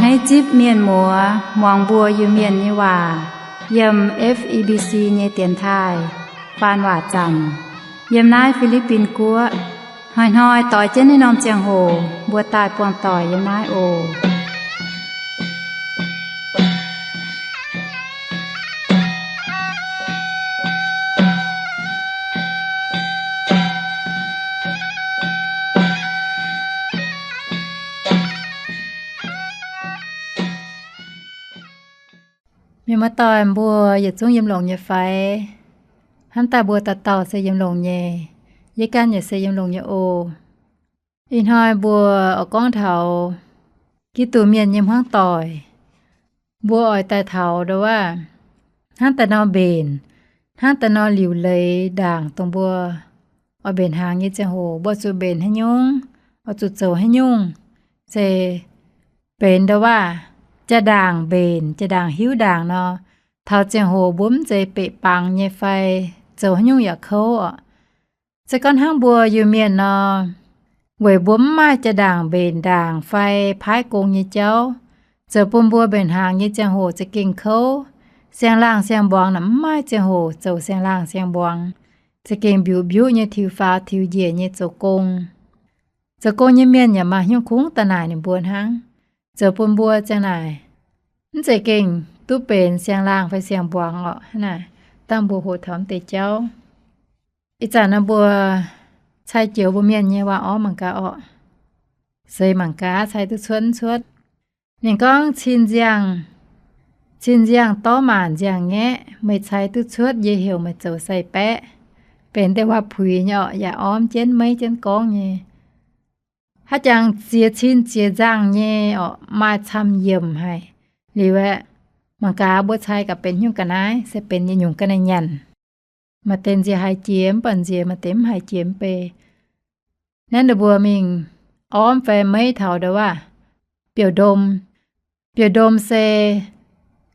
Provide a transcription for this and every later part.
Naaiv zipv mienh muoz muangx mbuo Iu-Mienh nyei waac yiem F E B C nyei dienx taaih faan waac zanc yiem naaiv Fi^li^bin Guoqv. Hnoi-hnoi doix jienv naaiv norm ziangh hoc mbuo daaih buangh doic yiem naaiv oc. Mienh muoz-doic mbuo yietc zungv yiem longx nyei fai? Hnamv daaih mbuo dauh dauh se yiem longx nyei. Yie ganh yaac se yiem longx nyei oc. Ih hnoi mbuo oix gorngv taux Giduc mienh nyei hmuangv doic. Mbuo oix daaih taux ndo waac, hnangv daaih nor mbenc, hnangv daaih nor liuc leiz ndaangc dongh mbuo oix mbenc hnaangx nyei ziangh hoc mbuo zuqc mbenc haaix nyungc, oix zuqc zoux haaix nyungc, se benx ndo waac jaa-ndaangc mbenc, jaa-ndaangc hiuv ndaangc nor, taux ziangh hoc mbuo mv zeiz beqc bangc nyei fai zoux haaix nyungc yaac kouv oc. Se gorngv hnangv mbuo Iu-Mienh nor, weic mbuo mv maaih jaa-ndaangc mbenc ndaangc fai paaiv gong nyei jauv, zoux bun mbuo mbenc hnaangx nyei ziangh hoc za'gengh kouv. Siang-laangh siang-mbuangz naaic mv maaih ziangh hoc zoux siang-laangh siang-mbuangz, za'gengh mbiuqc mbiuqc nyei, tiux faaux tiux njiec nyei zoux gong. Zoux gong nyei mienh yaac maaih hnyouv kungx daaih naaic ninh mbuo hnangv. Zoux bun mbuo ziang naaic mv zeiz gengh duqv benx siang-laangh fai siang-mbuangz orqc. Hnangv naaic, dangh mbuo hoqc taux mv deix jauv. Ih zanc nor mbuo cai joux mbuo mienh nyei waac-orv mangc gaax orqc. Seix mangc gaax cai duqv cuotv cuotv. Ninh gorngv, cin nziang, cin nziang dorv maanc nziang-ngaeqv, meih cai duqv cuotv yie heuc meih zoux sai-baeqv. Benx deix waac-puix nyei orqc, yaac ormv jienv meiv jienv gorngv nyei. Haaix jangx ziex cin ziex nzangh nyei orqc, maaih camv yiemc haic. Liuz aeqv, mangc gaax mbuo cai gaax benx haaix nyungc ga'naaiv, se benx yietc nyungc ga'naaiv nyanc. Maaih deix nziex haiz jiex mv baac nziex, maaih deix mv haiz jiex mv bei. Naaiv ninh mbuo mingh ormv fai meiv taux ndo waac, biouv-ndom. Biouv-ndom se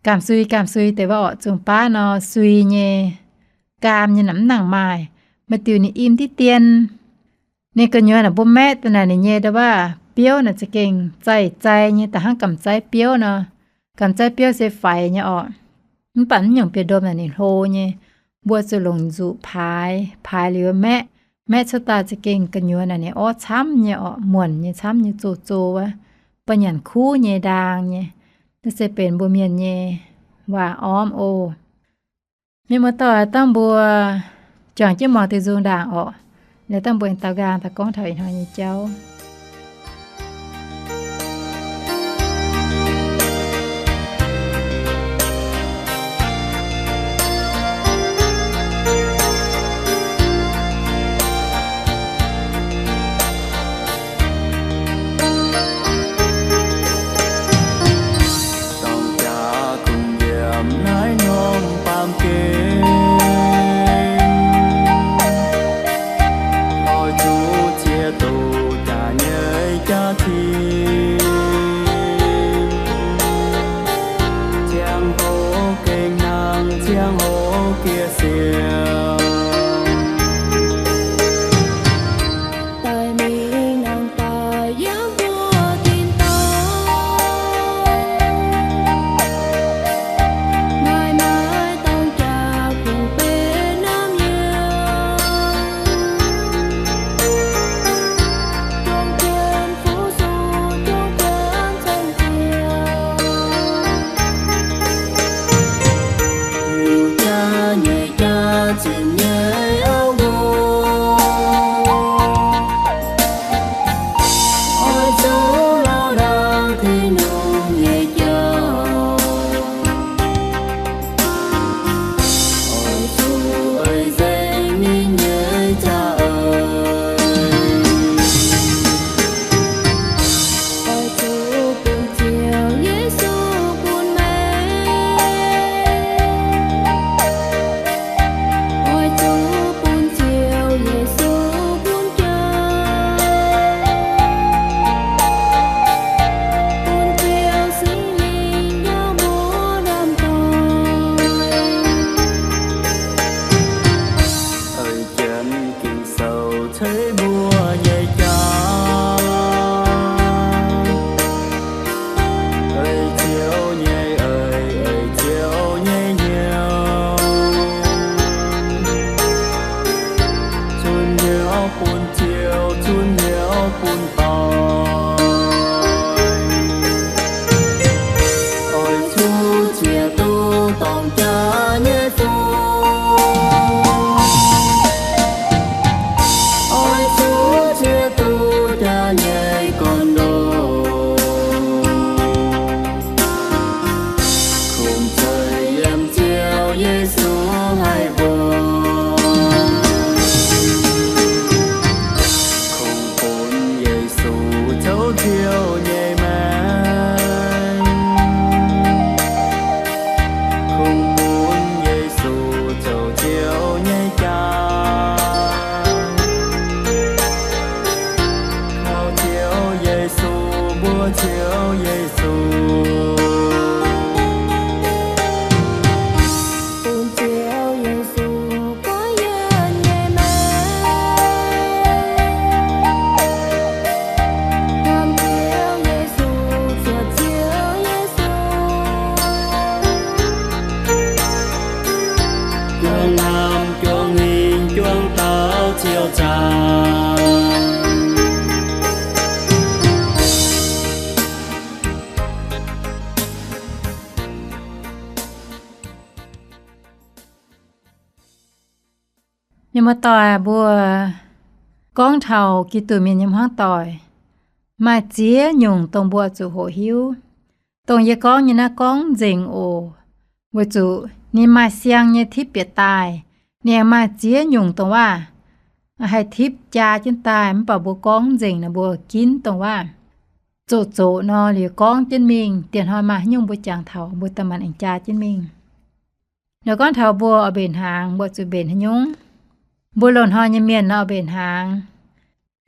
gaam sui gaam sui deix waac orqc, zungh baav nor sui nyei, gaam nyei naaic mv nangc maaih. Maaih diuc ninh im diqv dien. Ninh gu'nyuoz naaic mbuo maeqv daaih naaic ninh nyei ndo waac biouv naaic za'gengh zaih zai nyei, da'hnangv gamh zaiv biouv nor. Gamh zaiv biouv se faix nyei orqc. Mv baac mv nyungc biouv-ndom naaic ninh hlo nyei. Mbuo zuqc longc nzuqc paaix, paaix liuz maeqv. Maeqv cuotv daaih za'gengh gu'nyuoz naaic ninh orv camv nyei orqc, muonc nyei, camv nyei, zoh zoh wuov, ba'nyanc kuv nyei, ndaang nyei. Naaiv se benx mbuo mienh nyei waac-orv oc. Mienh muoz-doic, dangh mbuo juangc jienv muangx diuh nzung ndaangc orqc. Liuz dangh mbuo aengx daaux nqaang daaih gorngv taux ih hnoi nyei jauv. Dorng jaax kungx nyiemc naaiv norm baamh gen, oix zuqc ziex doqc jaax nyei jaax cin, ziangh hoc gengh hnangv ziangh hoc giex siang. Daaih mingh nangh daaih yiem mbuo tin-dorngh, maaih maaih dorng jaax kungx benx namv yiem, juang jienv fu-sux, juang jienv cong-ziec, liuz jaax nyei Mienh muoz-doic, mbuo gorngv taux Giduc Mienh nyei hmuangv doic, maaih ziex nyungc dongh mbuo zuqc hoqc hiuv. Dongh yie gorngv nyei naaiv gorngv nzengc oc, weic zuqc ninh maaih siang nyei tipv bieqc daaih. Ninh aengx maaih ziex nyungc dongh waac haih tipv jaa jienv daaih, mv baac mbuo gorngv nzengc naaiv mbuo ginv dongh waac zoqc zoqc nor liuz gorngv jienv mingh. Dieh hnoi maaih haaix nyungc mbuo jangx taux, mbuo da'maanc aengx jaa jienv mingh. Nor gorngv taux mbuo oix mbenc hnaangx, mbuo zuqc mbenc haaix nyungc? Mbuo loz-hnoi nyei mienh nor oix mbenc hnaangx,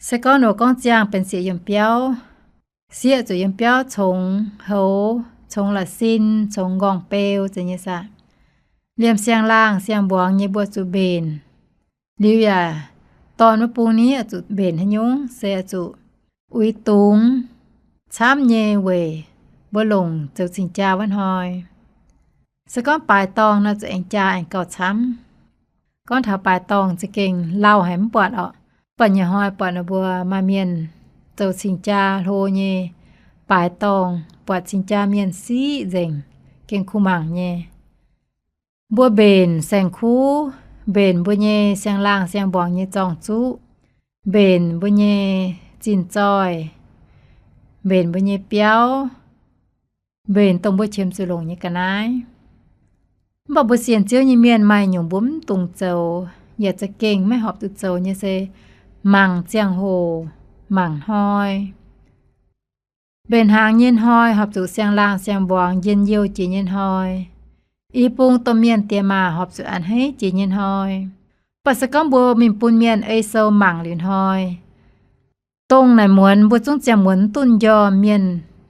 se gorngv nor gorngv ziangh benx sieqv yiem biauv, sieqv zuqc yiem biauv congx houx, congx la'sin, congx nqorngv-beu zeiz nyei saah. Liemh siang-laangh siang-mbuangz nyei mbuo zuqc mbenc. Liuz yaac dorn wuov bung ni oix zuqc mbenc haaix nyungc, se oix zuqc uix dungz camv nyei weic mbuo longc zoux cing-jaa wuov hnoi. Se gorngv baaix dorngh nor zuqc aengx jaa aengx gauh camv. Gorngv taux baaix dorngh za'gengh lauh haic mv buatc orqc. Buatc nyei hnoi buatc mbuo maaih mienh zoux cing-jaa hlo nyei baaix dorngh, buatc cing-jaa mienh siqv nzengc, gengh kuh mangc nyei. Mbuo mbenc saeng-kuv, mbenc mbuo nyei siang-laangh siang-mbuangz nyei zorng-zuqv, mbenc mbuo nyei zinh zoih, mbenc mbuo nyei biauv, mbenc dongh mbuo qiemx zuqc longc nyei ga'naaiv. Mv baac mbuo sienx Ziouv nyei mienh maaih nyungc mbuo mv dungx zoux, yaac za'gengh maiv horpc zuqc zoux nyei se mangc ziangh hoc, mangc hnoi. Mbenc hnaangx nyei hnoi horpc zuqc siang-laangh siang-mbuangz njien-youh jiex nyei hnoi. I bung domh mienh diex maac horpc zuqc a'hneiv jiex nyei hnoi. Mv baac se gorngv mbuo mingh bun mienh ei sou mangc liuz hnoi, dongh naaic muonz mbuo zungv ziangh muonz mv duqv njormh mienh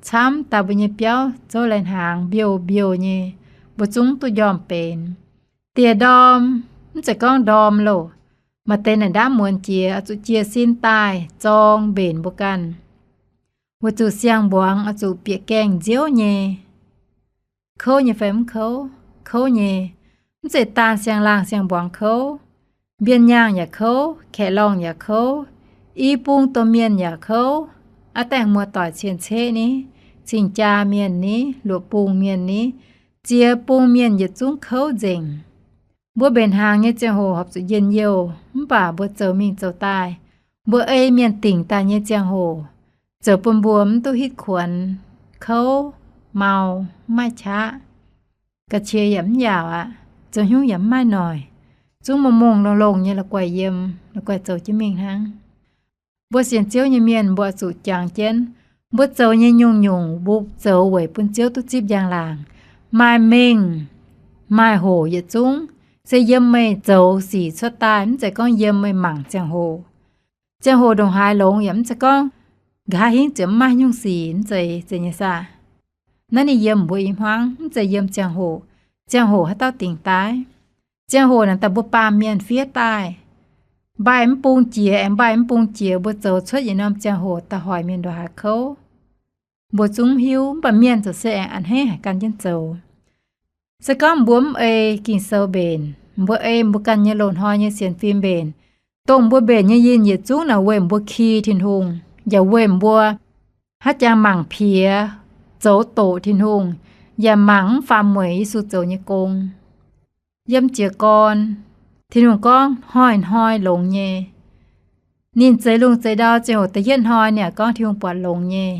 camv daaih mbuo nyei biauv zouv lai hnaangx mbiouh mbiouh nyei, mbuo zungv duqv njormh benx. Dieh ndorm, mv zeiz gorngv ndorm loh, maaih deix naaic ndaamv muonz jiex oix zuqc jiez sin daaih zorng mbenc mbuo ganh. Weic zuqc siang-mbuangz oix zuqc bieqc gaengh nziouv nyei. Kouv nyei fai mv kouv? Kouv nyei. Mv zeiz daan siang-laangh siang-mbuangz kouv, mbien-nyaangh yaac kouv, kaeqv-lorngh yaac kouv, i bung domh mienh yaac kouv, aav dangh muoz-doic cien-ceqv ni, cing-jaa mienh ni, luoqc bung mienh ni, ziex bung mienh yietc zungv kouv nzengc. Mbuo mbenc hnaangx nyei ziangh hoc horpc zuqc njien-youh, mv baac mbuo zoux mingh zoux daaih, mbuo ei mienh dingc daaih nyei ziangh hoc, zoux bun mbuo mv duqv hitv kuonx, kouv, mau, mv maaih qaqv, ga'qiex yaac mv yaauc aqv, zoux haaix nyungc yaac mv maaih noic, zungv mongh-mongh longh-longh nyei la'guaih yiem, la'guaih zoux jienv mingh hnangv. Mbuo sienx Ziouv nyei mienh mbuo zuqc jangx jienv, mbuo zoux nyei nyungc-nyungc mbuo zoux weic bun Ziouv duqv zipv njang-laangc. Maaih mengh maaih hoc yietc zungv se yiem meih zoux sic cuotv daaih, mv zeiz gorngv yiem meih mangc ziangh hoc. Ziangh hoc ndongc haaix longx yaac mv zeiz gorngv nqa'haav hingv ziouc mv maaih haaix nyungc sic, mv zeiz, zeiz nyei saah? Naaiv ninh yiem mbuo i hmuangv, mv zeiz yiem ziangh hoc. Ziangh hoc haaix dauh dingc daaih? Ziangh hoc naaic daaih mbuo baamh mienh fiev daaih. Mbaih mv bung jiex aengx mbaih mv bung jiex, mbuo zoux cuotv yietc norm ziangh hoc daaih hoic mienh ndongc haaix kouv, mbuo zungv mv hiuv, mv baac mienh ziouc se aengx a'hneiv haic gan jienv zoux. Se gorngv mbuo mv ei Ging-Sou mbenc, mbuo ei mbuo ganh nyei loz-hnoi nyei sienx fim mbenc, dongh mbuo mbenc nyei yinh yietc zungv naaic weic mbuo ki Tin-Hungh, yaac weic mbuo haaix jangx mangc piex, zoux doqc Tin-Hungh, yaac mangc mv faam mueic Yesu zoux nyei gong. Yiem jiez gorn, Tin-Hungh gorngv hnoi-hnoi longx nyei. Ninh zeix lungh zeix ndau ziangh hoc da'yietv hnoi ninh yaac gorngv Tin-Hungh buatc longx nyei.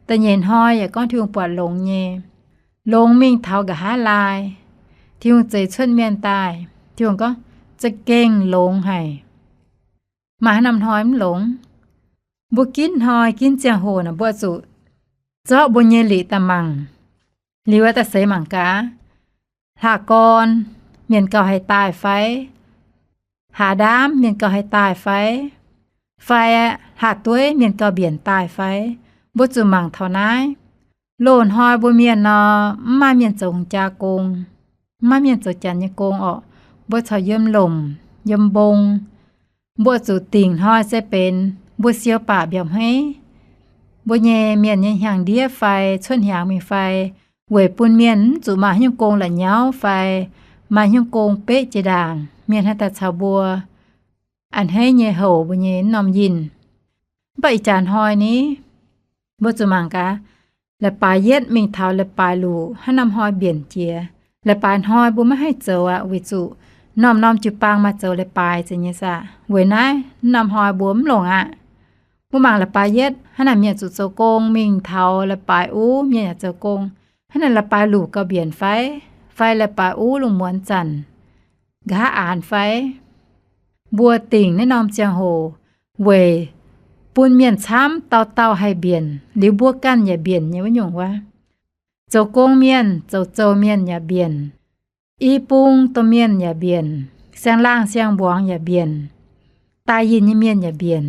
Da'nyeic hnoi yaac gorngv Tin-Hungh buatc longx nyei. Longx mingh taux nqa'haav laai, Tin-Hungh zeix cuotv mienh daaih, Tin-Hungh gorngv za'gengh longx haic. Maaih haaix norm hnoi mv longx? Mbuo ginv hnoi ginv ziangh hoc naaic mbuo zuqc zorqv mbuo nyei liqc daaih mangc. Liuz daaih seix mangc gaax, hlaax gorn mienh gauh haih daaih fai? Hlaax ndaamv mienh gauh haih daaih fai? Fai hlaax dueiv mienh gauh mbienc daaih fai? Mbuo zuqc mangc taux naaiv. Loz-hnoi mbuo mienh nor, mv maaih mienh zoux hungh jaa gong, mv maaih mienh zoux janx nyei gong orqc. Mbuo corc yiem lomc, yiem mbong. Mbuo zuqc dingc hnoi se benx mbuo siou baac mbiauz hmeiv, mbuo nyei mienh nyei hnyangx-ndiev fai cuotv hnyangx mingh fai, weic bun mienh mv zuqc maaih haaix nyungc gong la'nyauv fai maaih haaix nyungc gong beqv jiex ndaangc, mienh haih daaih caux mbuo a'hneiv nyei houc mbuo nyei norm yinh. Mv baac ih jaax hnoi ni, mbuo zuqc mangc gaax, leiz-baaix yietv mingh taux leiz-baaix luqc haaix norm hnoi mbienc jiex. Leiz-baaix hnoi mbuo maiv haih zoux aqv, weic zuqc Norm-norm jiu-baang maaih zoux leiz-baaix zeiz nyei saah? Weic naaiv norm hnoi mbuo mv longc aqv. Mbuo mangc leiz-baaix yietv, hnangv naaic mienh zuqc zoux gong mingh taux leiz-baaix uv, mienh yaac zoux gong. Hnangv naaic leiz-baaix luc gauh mbienc fai? Fai leiz-baaix uv lungh muonz zanc nqa'haav aanx fai? Mbuo dingc naaiv norm ziangh hoc weic bun mienh camv dauh dauh haih mbienc, liuz mbuo ganh yaac mbienc nyei wuov nyungc wuov. Zoux gong mienh, zoux zoux mienh yaac mbienc. I bung domh mienh yaac mbienc. Siang-laangh siang-mbuangz yaac mbienc. Daaih yinh nyei mienh yaac mbienc.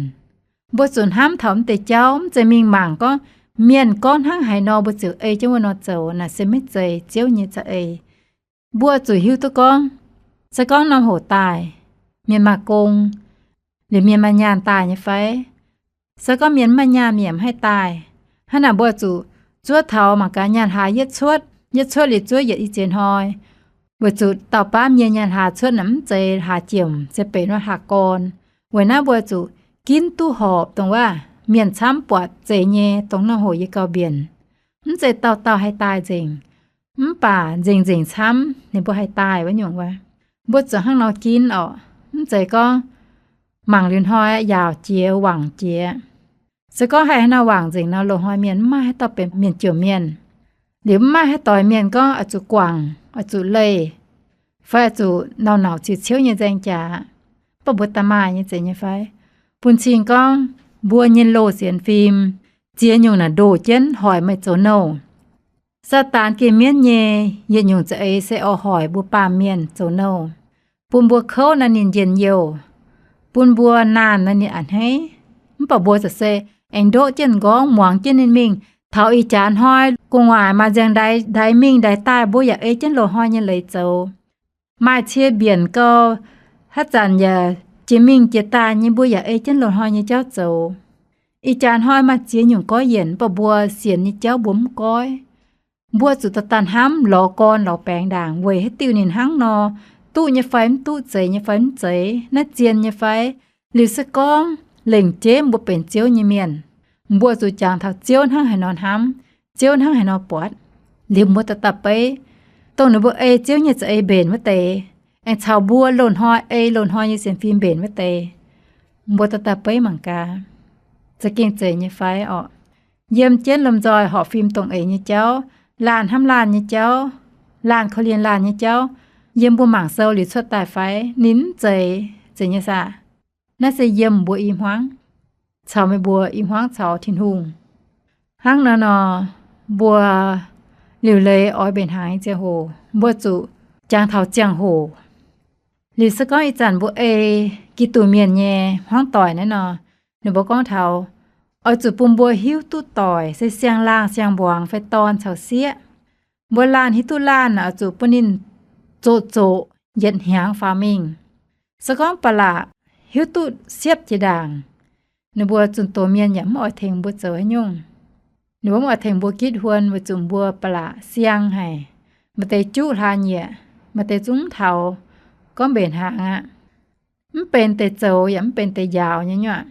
Mbuo zuqc hnamv taux mv deix jauv, mv zeiz mingh mangc gorngv mienh gorngv hnangv haaix nor mbuo ziouc ei jienv wuov nor zoux, naaic se maiv zeiz Ziouv nyei za'eix. Mbuo zuqc hiuv duqv gorngv, se gorngv norm hoc daaih, mienh maaih gong, liuz mienh maaih nyaanh daaih nyei fai? Se gorngv mienh mv maaih nyaanh, mienh mv haih daaih. Hnangv naaic mbuo zuqc zuov taux mangc gaax nyaanh hlaax yietv cuotv, yietv cuotv liuz zuov yietc i ziex hnoi, weic zuqc dauh baav mienh nyaanh hlaax cuotv naaic mv zeiz hlaax jiemc, se benx wuov hlaax gorn. Weic naaiv mbuo zuqc ginv duqv horpc dongh wuov mienh camv buatc zeiz nyei dongh norm hoc yie gauh mbienc. Mv zeiz dauh dauh haih daaih nzengc, mv baac nzengc nzengc camv ninh mbuo haih daaih wuov nyungc wuov. Mbuo zuqc hnangv nor ginv orqc. Mv zeiz gorngv mangc liuz hnoi yaauc jiex wangc jiex. Se gorngv haih hnangv nor wangc nzengc nor, loz-hnoi mienh mv maaih haaix dauh benx mienh jomc mienh. Liuz mv maaih haaix doix mienh gorngv oix zuqc guangc, oix zuqc leih, fai oix zuqc nauc-nauc ziux Ziouv nyei nzaeng jaax. Mv baac mbuo daaih maaih nyei zeiz nyei fai? Bun cing gorngv mbuo nyei loz sienx fim ziex nyungc naaic ndoh jienv hoic meih zoux nouh. Saadaan gengh mienv nyei yietc nyungc za'eix se oix hoic mbuo baamh mienh zoux nouh, bun mbuo kouv naaiv ninh njien-youh, bun mbuo naanh naaiv ninh a'hneiv. Mv baac mbuo za'gengh se aengx ndoqv jienv m'nqorngv, muangx jienv ninh mingh. Taux ih jaax hnoi gu'nguaaic maaih nziang ndaix mingh ndaix daaih, mbuo yaac ei jienv loz-hnoi nyei leiz zoux. Maaih cie mbienc gou, haaix zanc yaac jiex mingh jiex daaih nyei, mbuo yaac ei jienv loz-hnoi nyei jauv zoux. Ih jaax hnoi maaih ziex nyungc goiv yienc, mv baac mbuo sienx nyei jauv mbuo mv goiv. Mbuo zuqc daaih daaih hnamv lorz gorn lorz baengx ndaangc weic haaix diuh ninh hnangv nor, duqv nyei fai mv duqv, zeiz nyei fai mv zeiz, naaiv zien nyei fai. Liuz se gorngv lengc jeiv mbuo benx Ziouv nyei mienh, mbuo zuqc jangx taux Ziouv hnangv haaix nor hnamv, Ziouv hnangv haaix nor buatc. Liuz mbuo daaih daaih beiv dongh ninh mbuo ei Ziouv nyei za'eix mbenc wuov deix, aengx caux mbuo loz-hnoi ei loz-hnoi nyei sienx fim mbenc wuov deix, mbuo daaih daaih beiv mangc gaax, za'gengh zeiz nyei fai orqc? Yiem jienv lomh nzoih horpc fim dongh eix nyei jauv, laanh hnamv laanh nyei jauv, laanh korv-lienh laanh nyei jauv, yiem mbuo mangc sou liuz cuotv daaih fai? Ninh mv zeiz, zeiz nyei saah? Naaiv se yiem mbuo i hmuangv caux meih mbuo i hmuangv caux Tin-Hungh. Hnangv naaiv nor, mbuo liuc leiz oix mbenc hnaangx nyei ziangh hoc mbuo zuqc jangx taux ziangh hoc. Liuz se gorngv ih zanc mbuo ei Giduc Mienh nyei hmuangv doic naaiv nor, ninh mbuo gorngv taux oix zuqc bun mbuo hiuv duqv doic se siang-laangh siang-mbuangz fai dorn caux sieqv. Mbuo laanh hiuv duqv laanh oix zuqc bun ninh zoqc zoqc yietc hnyangx faaux mingh. Se gorngv Baalaqc hiuv duqv siepv jiex ndaangc, ninh mbuo zunh doz mienh yaac mv oix tengx mbuo zoux haaix nyungc. Ninh mbuo mv oix tengx mbuo gitv huon weic zuqc mbuo Baalaqc siang haic. Maaih deix juqv hlaax nyieqc, maaih deix zungv mv taux, gorngv mbenc hnaangx aqv. Mv benx deix zoux yaac mv benx deix njaaux nyei nyuoqc.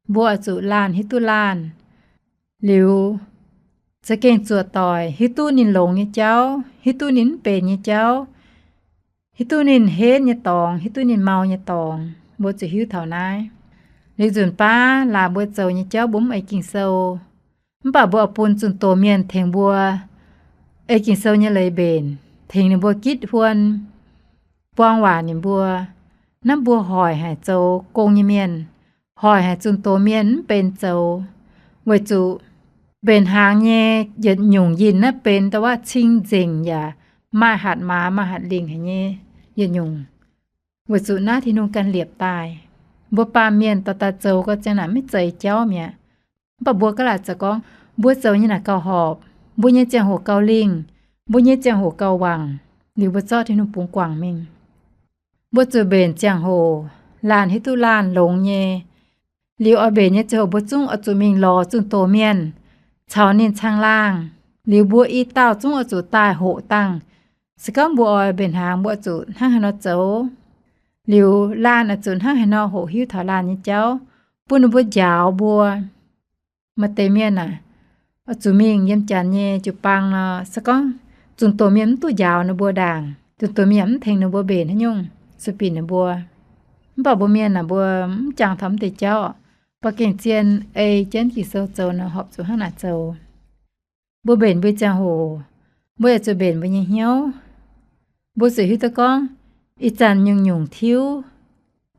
Mbuo oix zuqc laanh hiuv duqv laanh, liuz za'gengh zuoqc doic hiuv duqv ninh longx nyei jauv, hiuv duqv ninh mv benx nyei jauv, hiuv duqv ninh henv nyei dorngx, hiuv duqv ninh mau nyei dorngx. Mbuo zuqc hiuv taux naaiv. Liuz nzunc baav laaix mbuo zoux nyei jauv mbuo mv ei Ging-Sou, mv baac mbuo oix bun zunh doz mienh tengx mbuo ei Ging-Sou nyei leiz mbenc, tengx ninh mbuo gitv huon, buang waac ninh mbuo. Naaiv mbuo hoic haic zoux gong nyei mienh, hoic haic zunh doz mienh mv benx zoux, weic zuqc mbenc hnaangx nyei yietc nyungc yinh naaiv benx da'wuov cing-nzengc yaac maaih hatc maaz maaih hatc lingh haic nyei yietc nyungc. Weic zuqc naaiv Tin-Hungh ganh liepc daaih. Mbuo baamh mienh dorh daaih zoux gau ziang naaic maiv zeiz jauv mi'aqv. Mv baac mbuo gaav laaic zoux gorngv mbuo zoux nyei naaic gauh horpc, mbuo nyei ziangh hoc gauh lingh, mbuo nyei ziangh hoc gauh wangc, liuz mbuo zorqv Tin-Hungh bungx guangc mingh. Mbuo zuqc mbenc ziangh hoc laanh hiuv duqv laanh longx nyei. Liuz oix mbenc nyei ziangh hoc mbuo zungv oix zuqc mingh lorz zunh doz mienh caux ninh caangh laangh. Liuz mbuo i dauh zungv oix zuqc daaih hoqc dangh. Se gorngv mbuo oix mbenc hnaangx mbuo oix zuqc hnangv haaix nor zoux. Liuz laanh oix zuqc hnangv haaix nor hoqc hiuv taux laanh nyei jauv, bun ninh mbuo njaaux mbuo. Maaih deix mienh aah, oix zuqc mingh yiem janx nyei jiu-baang nor, se gorngv zunh doz mienh mv duqv njaaux ninh mbuo ndaangc, zunh doz mienh mv tengx ninh mbuo mbenc haaix nyungc. sueih binc ninh mbuo. Mv baac mbuo mienh naaic mbuo mv jangx taux mv deix jauv, mbuo gengh zien ei jienv Ging-Sou zoux nor horpc zuqc hnangv naaic zoux. Mbuo mbenc mbuo ziangh hoc, mbuo yaac zuqc mbenc mbuo nyei hnyouv. Mbuo zuqc hiuv duqv gorngv ih zanc nyungc-nyungc tiuv,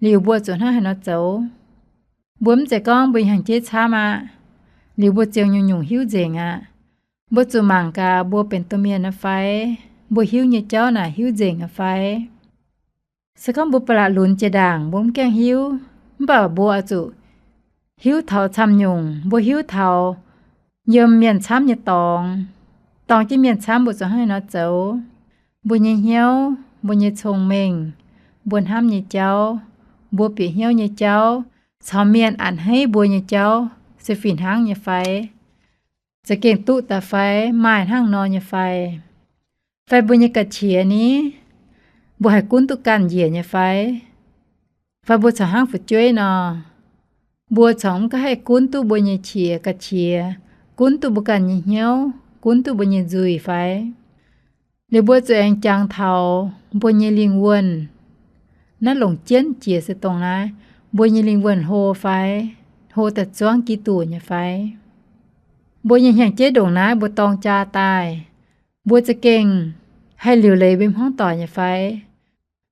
liuz mbuo zuqc hnangv haaix nor zoux. Mbuo mv zeiz gorngv mbuo hnyangx-jeiv camv aqv, liuz mbuo ziouc nyungc-nyungc hiuv nzengc aqv. Mbuo zuqc mangc gaax mbuo benx domh mienh nyei fai, mbuo hiuv nyei jauv naaic hiuv nzengc nyei fai. Se gorngv mbuo ba'laqc lunx jiex ndaangc mbuo mv gaengh hiuv, mv baac mbuo oix zuqc hiuv taux camv nyungc, mbuo hiuv taux yiem mienh camv nyei dorngx, dorng jienv mienh camv mbuo zuqc hnangv haaix nor zoux. Mbuo nyei hnyouv, mbuo nyei cong-mengh, mbuo hnamv nyei jauv, mbuo bieqc hnyouv nyei jauv, caux mienh a'hneiv mbuo nyei jauv se fih hnangv nyei fai? Za'gengh duqv daaih fai? Maaih hnangv nor nyei fai? Fai mbuo nyei ga'qiex ni, mbuo haih gunv duqv ganh njiec nyei fai? Fai mbuo corc hnangv fu'jueiv nor, mbuo corc mv haih gunv duqv mbuo nyei qiex ga'qiex, gunv duqv mbuo ganh nyei hnyouv, gunv duqv mbuo nyei nzuih fai? Liuz mbuo zuqc aengx jangx taux mbuo nyei lingh wuonh. Naaiv longc jienv jiex se dongh naaiv, mbuo nyei lingh wuonh hlo fai? Hlo daaih zuangv Giduc nyei fai? Mbuo nyei hnyangx-jeiv ndongc naaiv mbuo dorng jaa daaih, mbuo za'gengh haih liuc leiz mbuo hmuangv doic nyei fai?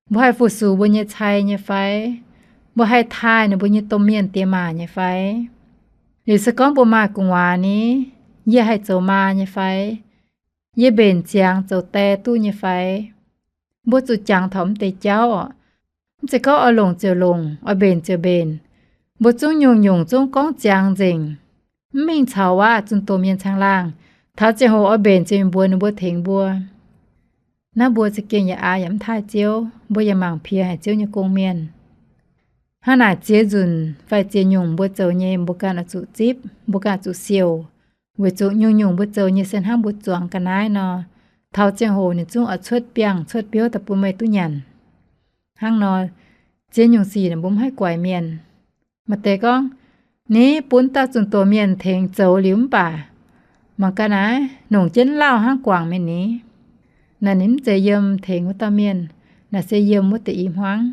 Mbuo haih fu-sux mbuo nyei cai nyei fai? Mbuo haih taaih ninh mbuo nyei domh mienh diex maac nyei fai? Liuz se gorngv mbuo maaih gu'nguaaz ni, yie haih zoux maa nyei fai? Yie mbenc ziangx zoux die duqv nyei fai? Mbuo zuqc jangx taux mv deix jauv oc. Mv zeiz gorngv oix longc ziouc longc, oix mbenc ziouc mbenc. Mbuo zungv nyungc-nyungc zungv gorngv ziangx nzengc, mv mingh caux waac zunh doz mienh caangh laangh. Taux ziangh hoc oix mbenc ziouc mingh mbuox ninh mbuo tengx mbuo. Naaiv mbuo za'gengh yaac aax yaac mv taaih Ziouv, mbuo yaac mangc piex haic Ziouv nyei gong-mienh. Hnangv naaic ziex nzunc fai ziex nyungc mbuo zoux nyei, mbuo ganh oix zuqc zipv, mbuo ganh zuqc siouc, weic zuqc nyungc-nyungc mbuo zoux nyei se hnangv mbuo zuangx ga'naaiv nor, taux ziangh hoc ninh zungv oix cuotv biangh cuotv biouv daaih bun meih duqv nyanc. Hnangv nor, ziex nyungc sic naaic mbuo mv haih guaix mienh. Maaih deix gorngv, ni bun dauh zunh doz mienh tengx zoux liuz mv baac mangc gaax naaiv nongc jienv lauh hnangv guangc mienh ni. Naaic ninh mv zeiz yiem tengx wuov dauh mienh, naaic se yiem wuov deix i hmuangv.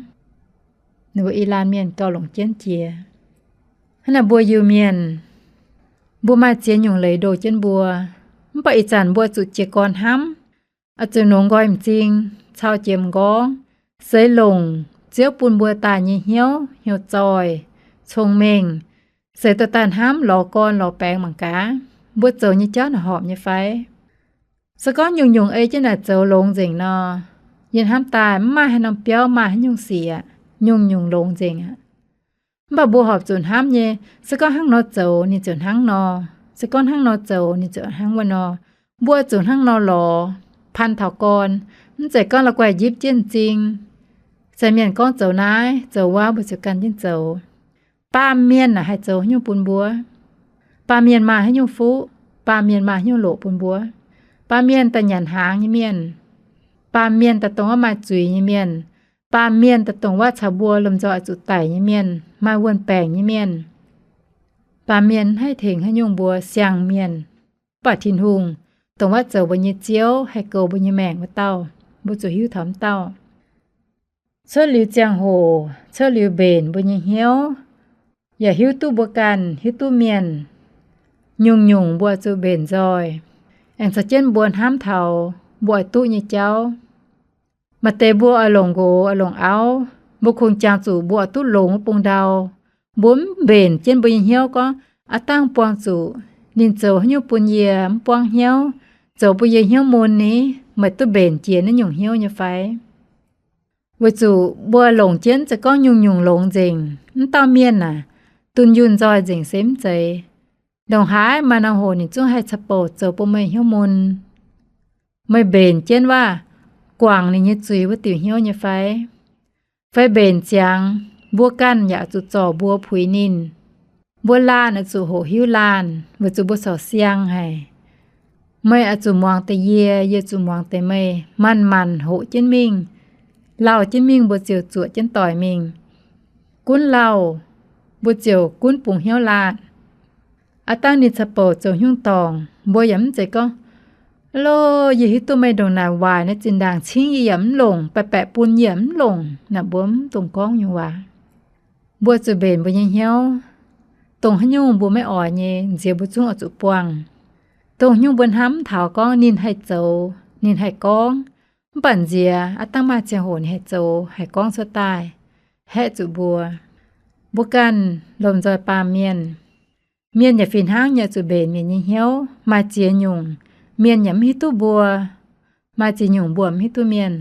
Ninh mbuo i laanh mienh gauh longc jienv jiex. Hnangv naaic mbuo Iu-Mienh, mbuo maaih ziex nyungc leiz ndoh jienv mbuo. Mv baac ih zanc mbuo zuqc jiez gorn hnamv, oix zuqc nongx nqoi m'zing, cau jiex m'nqorngv, seix longc Ziouv bun mbuo daaih nyei hnyouv, hnyouv zoih, cong-mengh, seix dorh daaih hnamv lorz gorn lorz baengx mangc gaax, mbuo zoux nyei jauv naaic horpc nyei fai? Se gorngv nyungc-nyungc ei jienv naaic zoux longx nzengc nor, yie hnamv daaih mv maaih haaix norm biauv maaih haaix nyungc sic aqv. Nyungc-nyungc longx nzengc aqv. Mv baac mbuo horpc zuqc hnamv nyei, se gorngv hnangv nor zoux ninh ziouc hnangv nor, se gorngv hnangv nor zoux ninh ziouc hnangv wuov nor. Mbuo zuqc hnangv nor lorz, pan taux gorn. Mv zeiz gorngv la'guaih njipv jienv m'zing, se mienh gorngv zoux naaiv zoux wuov mbuo ziouc gan jienv zoux. Baamh mienh naaic haih zoux haaix nyungc bun mbuo? Baamh mienh maaih haaix nyungc fuqv? Baamh mienh maaih haaix nyungc loqc bun mbuo? Baamh mienh daaih nyanc hnaangx nyei mienh, baamh mienh daaih dongh wuov maaih zuiz nyei mienh, baamh mienh daaih dongh wuov caux mbuo lomh nzoih oix zuqc daic nyei mienh, maaih wuon-baengc nyei mienh. Baamh mienh mv haih tengx haaix nyungc mbuo siang-mienh. Mv baac Tin-Hungh dongh wuov zoux mbuo nyei Ziouv, haih goux mbuo nyei maengc wuov dauh, mbuo zuqc hiuv taux wuov dauh. Cuotv liuz ziangh hoc, cuotv liuz mbenc mbuo nyei hnyouv, yaac hiuv duqv mbuo ganh, hiuv duqv mienh, nyungc-nyungc mbuo zuqc mbenc nzoih, aengx caux jienv mbuo hnamv taux mbuo oix duqv nyei jauv. Maaih deix mbuo oix longc nqox, oix longc auv, mbuo kungx jangx zuqc mbuo oix duqv longx wuov bung ndau. Mbuo mv mbenc jienv mbuo nyei hnyouv gorngv, aav dangh buangh zuqc ninh zoux haaix nyungc bun yie mv buangv hnyouv, zoux bun yie hnyouv mun ni, meih duqv mbenc jiex naaiv nyungc hnyouv nyei fai? Weic zuqc mbuo longc jienv se gorngv nyungc-nyungc longx nzengc, mv dauh mienh aah, dunh yunh nzoih nzengc se mv zeiz. Ndongc haaix maaih norm hoc ninh zungv haih ca'bouc zoux bun meih hnyouv mun. Meih mbenc jienv waac guangc ninh nyei zuiz wuov diuc hnyouv nyei fai? Fai mbenc ziangx mbuo ganh yaac zuqc zorc mbuo puix ninh? Mbuo laanh oix zuqc hoqc hiuv laanh weic zuqc mbuo corc siang haic. Meih oix zuqc muangx deix yie, yie zuqc muangx deix meih, manc-manc hoqc jienv mingh, lauh jienv mingh mbuo ziouc zuoqc jienv doic mingh. Gunv lauh, mbuo ziouc gunv bungx hnyouv laanh. Aav dangh ninh ca'bouc zoux haaix nyungc dorngc, mbuo yaac mv zeiz gorngv Loh, yie hiuv duqv meih ndongc naaic waaic naaiv zinh ndaangc cingv yie yaac mv longc, baeqc baeqc bun yie yaac mv longc. Naaic mbuo mv dungx gorngv nyungc waac. Mbuo zuqc mbenc mbuo nyei hnyouv, dongh haaix nyungc mbuo maiv oix nyei, nziex mbuo zungv oix zuqc buangh. Dongh haaix nyungc mbuo hnamv mv taux gorngv ninh haih zoux, ninh haih gorngv, mv baac nziex aav dangh maaih ziangh hoc ninh haih zoux, haih gorngv cuotv daaih, haeqv zuqc mbuo. Mbuo ganh lomh nzoih baamh mienh, mienh yaac fih hnangv nyei zuqc mbenc mienh nyei hnyouv. Maaih ziex nyungc, mienh yaac mv hiuv duqv mbuo. Maaih ziex nyungc mbuo mv hiuv duqv mienh,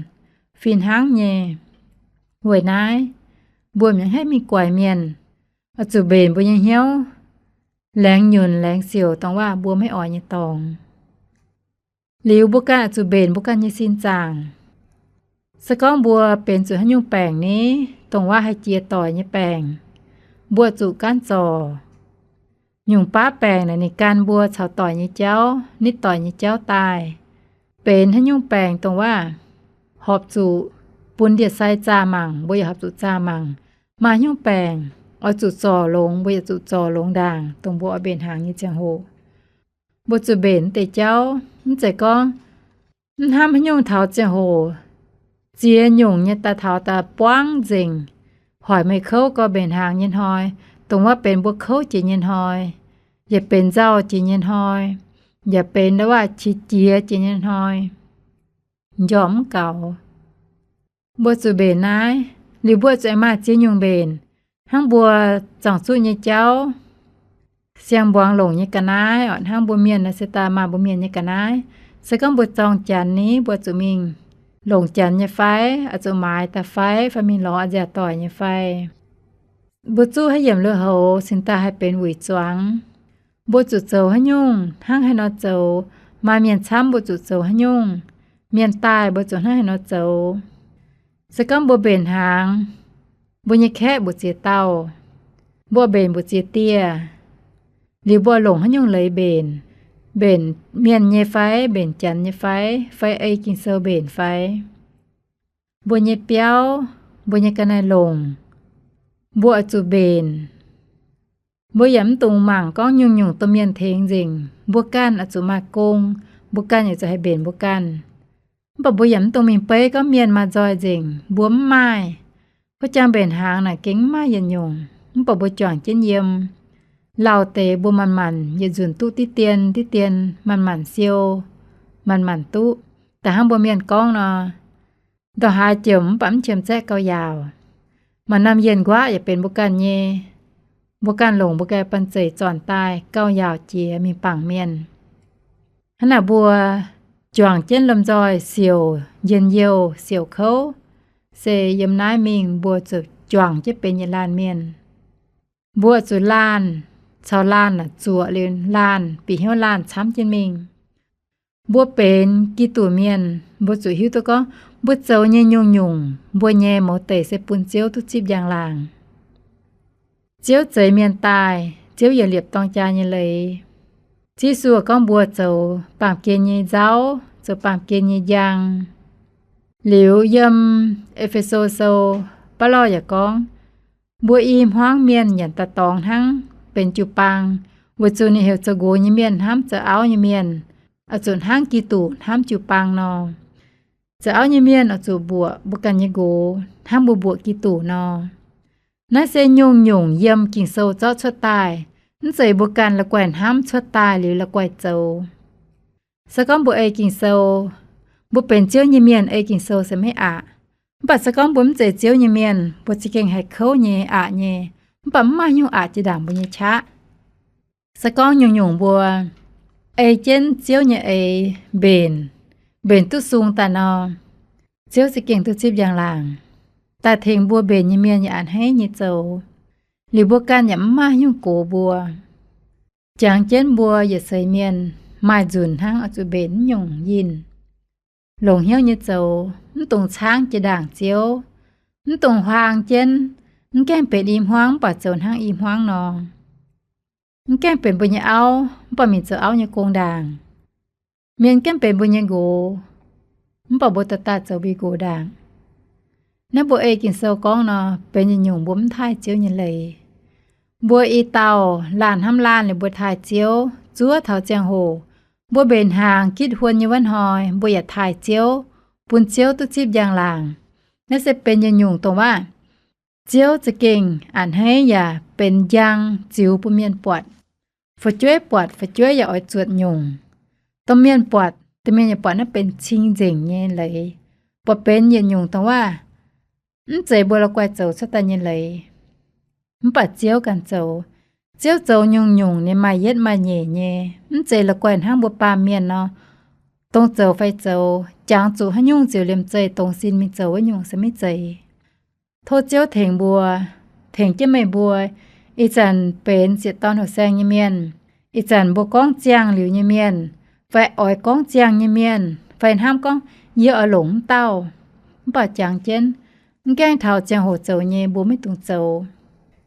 fih hnangv nyei. Weic naaiv, mbuo mv haih mingh guaix mienh, oix zuqc mbenc mbuo nyei hnyouv, laengz nyunc laengz siouc dongh waac mbuo maiv oix nyei dorngx. Liuz mbuo ganh oix zuqc mbenc mbuo ganh nyei sin zaangc. Se gorngv mbuo benx zuqc haaix nyungc baengc ni, dongh waac haih jiex doic nyei baengc, mbuo zuqc gaanv zorc. Nyungc baav baengc naaic ninh gan mbuo caux doic nyei jauv, nitv doic nyei jauv daaih. Benx haaix nyungc baengc dongh waac horpc zuqc bun ndie-sai zaah mangc, mbuo yaac horpc zuqc zaah mangc. Maaih haaix nyungc baengc oix zuqc zorc longx, mbuo yaac zuqc zorc longx ndaangc, dongh mbuo oix mbenc hnaangx nyei ziangh hoc. Mbuo zuqc mbenc deix jauv, mv zeiz gorngv mv hnamv haaix nyungc taux ziangh hoc ziex nyungc nyei daaih taux daaih buangv nzengc. Hoic meih kouv gorx mbenc hnaangx nyei hnoi, dongh waac benx mbuo kouv jiex nyei hnoi, yaac benx nzauh jiex nyei hnoi, yaac benx ndau waac qiex jiez jiex nyei hnoi, njormh mv gaux. Mbuo zuqc mbenc naaiv, liuz mbuo zuqc aengx maaih ziex nyungc mbenc, hnangv mbuo zaangc zuqv nyei jauv, siang-mbuangz longc nyei ga'naaiv oc. Hnangv mbuo mienh naaiv se daaih maaih mbuo mienh nyei ga'naaiv. Se gorngv mbuo zorng janx ni, mbuo zuqc mingh longc janx nyei fai, oix zuqc maaiz daaih fai, fai mingh lorz a'nziaauc doic nyei fai. Mbuo zuqv haaix yiemc lui-houx cingx daaih haih benx wuic zuangx. Mbuo zuqc zoux haaix nyungc hnangv haaix nor zoux. Maaih mienh camv mbuo zuqc zoux haaix nyungc, mienh daaih mbuo zuqc hnangv haaix nor zoux. Se gorngv mbuo mbenc hnaangx, mbuo nyei kaeqv mbu'ziex dauh, mbuo mbenc mbu'ziex dieh, liuz mbuo longc haaix nyungc leiz mbenc, mbenc mienh nyei fai, mbenc janx nyei fai, fai ei Ging-Sou mbenc fai, mbuo nyei biauv, mbuo nyei ga'naaiv-longc, mbuo oix zuqc mbenc. Mbuo yaac mv dungx mangc gorngv nyungc-nyungc domh mienh tengx nzengc. Mbuo ganh oix zuqc maaih gong, mbuo ganh yaac zuqc haih mbenc mbuo ganh. Mv baac mbuo yaac mv dungx mingh beiv gorngv mienh maaih nzoih nzengc, mbuo mv maaih. Kuv jang mbenc hnaangx naaic gengh mv maaih yietc nyungc, mv baac mbuo juangc jienv yiem, lauh deix mbuo manc-manc yietc nzunc duqv diqv dien diqv dien, manc-manc siou, manc-manc duqv. Da'hnangv mbuo mienh gorngv nor, ndongc haaix jomc mv baac mv qiemx zaeqv gauh yaauc. Maaih norm yienh nquaqv yaac benx mbuo ganh nyei. Mbuo ganh longc mbuo ganh banh zeic zornc daaih gauh yaauc jiex mingh bangc mienh. Hnangv naaic mbuo juangc jienv lomh nzoih siouc njien-youh siouc kouv, se yiem naaiv mingh mbuo zuqc juangc jienv benx yietc laanh mienh. Mbuo zuqc laanh caux laanh zuoqc liuz laanh bieqc hnyouv laanh camv jienv mingh. Mbuo benx Giduc mienh, mbuo zuqc hiuv duqv gorngv mbuo zoux nyei nyungc-nyungc, mbuo nyei mouz deic se bun Ziouv duqv zipv njang-laangc. Ziouv zeix mienh daaih, Ziouv yaac liepc dorng jaa nyei leiz. Ziouv Yesu gorngv mbuo zoux baamh gen nyei nzauv, zoux baamh gen nyei njang. Liuz yiem E^fe^so Sou, Baulo yaac gorngv, mbuo i hmuangv mienh nyanc daaih dorngx hnangv benx jiu-baang, weic zuqc ninh heuc zoux nqox nyei mienh hnamv zoux auv nyei mienh, oix zuqc hnangv Giduc hnamv jiu-baang nor. Zoux auv nyei mienh oix zuqc mbuoqc mbuo ganh nyei nqox hnangv mbuo mbuoqc Giduc nor. Naaiv se nyungc-nyungc yiem Ging-Sou zorqv cuotv daaih, mv zeiz mbuo ganh la'guaih hnamv cuotv daaih liuz la'guaih zoux. Se gorngv mbuo ei Ging-Sou, mbuo benx Ziouv nyei mienh ei Ging-Sou se maiv aqc. Mv baac se gorngv mbuo mv zeiz Ziouv nyei mienh, mbuo za'gengh haih kouv nyei, aqc nyei, mv baac mv maaih nyungc aqc jiex ndaangc mbuo nyei qaqv. Se gorngv nyungc-nyungc mbuo ei jienv Ziouv nyei eix mbenc, mbenc duqv sung daaih nor, Ziouv za'gengh duqv zipv njang-laangc, daaih tengx mbuo mbenc nyei mienh yaac a'hneiv nyei zoux, liuz mbuo ganh yaac mv maaih nyungc gox mbuo. Jangx jienv mbuo yietc seix mienh maaih nzunc hnangv oix zuqc mbenc nyungc yinh. Longc hnyouv nyei zoux, mv dungx caangv jiex ndaangc Ziouv, mv dungx huaang jienv, mv gaengh benx i hmuangv mv baac zoux hnangv i hmuangv nor. Mv gaengh benx mbuo nyei auv mv baac mingh zoux auv nyei gong ndaangc. Mienh gaengh benx mbuo nyei nqox, mv baac mbuo dorh daaih zoux mbuo nqox ndaangc. Naaiv mbuo ei Ging-Sou gorngv nor, benx nyungc-nyungc mbuo mv taaih Ziouv nyei leiz. Mbuo i dauh laanh hnamv laanh liuz mbuo taaih Ziouv, zuov taux ziangh hoc, Mbuo mbenc hnaangx gitv huon nyei wuov hnoi, mbuo yaac taaih Ziouv, bun Ziouv duqv zipv njang-laangc. Naaiv se benx yietc nyungc dongh waac Ziouv za'gengh a'hneiv yaac benx njang ziux bun mienh buatc. Fu'jueiv buatc, fu'jueiv yaac oix zuotc nyungc. Domh mienh buatc, domh mienh yaac buatc naaiv benx cing-nzengc nyei leiz. Buatc benx yietc nyungc dongh waac mv zeiz mbuo la'guaih zoux cuotv daaih nyei leiz. Mv baac Ziouv ganh zoux. Ziouv zoux nyungc-nyungc ninh maaih yietv maaih nyeic nyei, mv zeiz la'guaih hnangv mbuo baamh mienh nor, dongh zoux fai zoux, jangx zuqc haaix nyungc ziouc liemh zeih dongz sin mingh zoux wuov nyungc se maiv zeiz. Tov Ziouv tengx mbuo, tengx jienv meih mbuo. Ih zanc benx sieqv dorn houh saeng nyei mienh, ih zanc mbuo gorngv ziangh liuz nyei mienh, fai oix gorngv ziangh nyei mienh, fai hnamv gorngv yie oix longc mv dauh, mv baac jangx jienv, mv gaengh taux ziangh hoc zoux nyei mbuo maiv dungx zoux.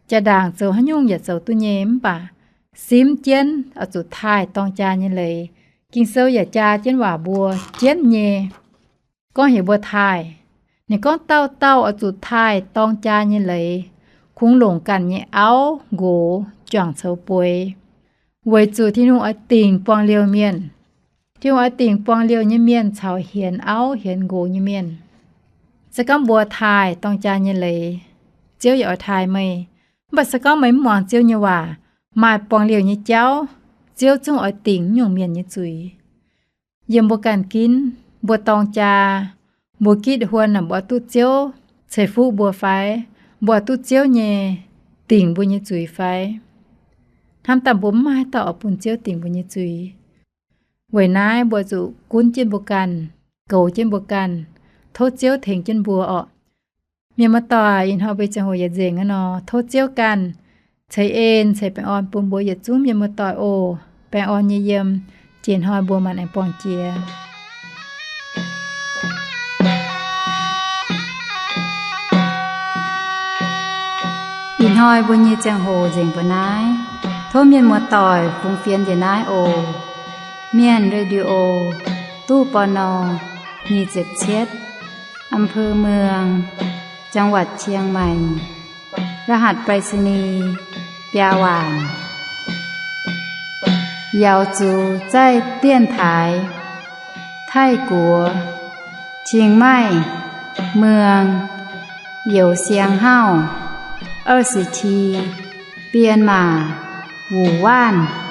Jaa-ndaangc zoux haaix nyungc yaac zoux duqv nyei, mv baac simv jienv oix zuqc taaih dorng jaa nyei leiz. Ging-Sou yaac jaa jienv waac mbuo jienv nyei. Gorngv heuc mbuo taaih, ninh gorngv dauh dauh oix zuqc taaih dorng jaa nyei leiz, kungx longc ganh nyei auv nqox juangc coux bueix, weic zuqc Tin-Hungh oix dingc buangh liouh mienh. Tin-Hungh oix dingc buangh liouh nyei mienh caux hienx auv hienx nqox nyei mienh. Se gorngv mbuo taaih dorng jaa nyei leiz, Ziouv yaac oix taaih meih. Mv baac se gorngv meih mv muangx Ziouv nyei waac, maaih buangh liouh nyei jauv, Ziouv zungv oix dingc nyungc mienh nyei zuiz. Yiem mbuo ganh ginv, mbuo dorng jaa, mbuo gitv huon naaic, mbuo oix duqv Ziouv ceix fuqv mbuo fai? Mbuo oix duqv Ziouv nyei dingc mbuo nyei zuiz fai? Hnamv daaih mbuo mv maaih haaix dauh oix bun Ziouv dingc mbuo nyei zuiz. Weic naaiv mbuo zuqc gunv jienv mbuo ganh, goux jienv mbuo ganh, tov Ziouv tengx jienv mbuo orqc. Mienh muoz-doic, ih hnoi mbuo ziangh hoc yietc nzengc aqv nor, tov Ziouv ganh ceix en ceix baengh orn bun mbuo yietc zungv mienh muoz-doic oc. Baengh orn nyei yiem, jiex hnoi mbuo maanc aengx buangh jiex. Ih hnoi mbuo nyei ziangh hoc nzengc mbuo naaiv. Tov mienh muoz-doic fungx fienx njiec naaiv oc. Mienh Radio, ตู้ ปณ. nyic ziepc cietv, อำเภอเมือง จังหวัดเชียงใหม่ รหัสไปรษณีย์ biaa waanc. Yaux zuqc zaih dienx taaix Taiv-Guoqv, Chiang Mai, Muang, Youz Siang Hauv, 二十七, Bienh Maac, Wuc Waanv.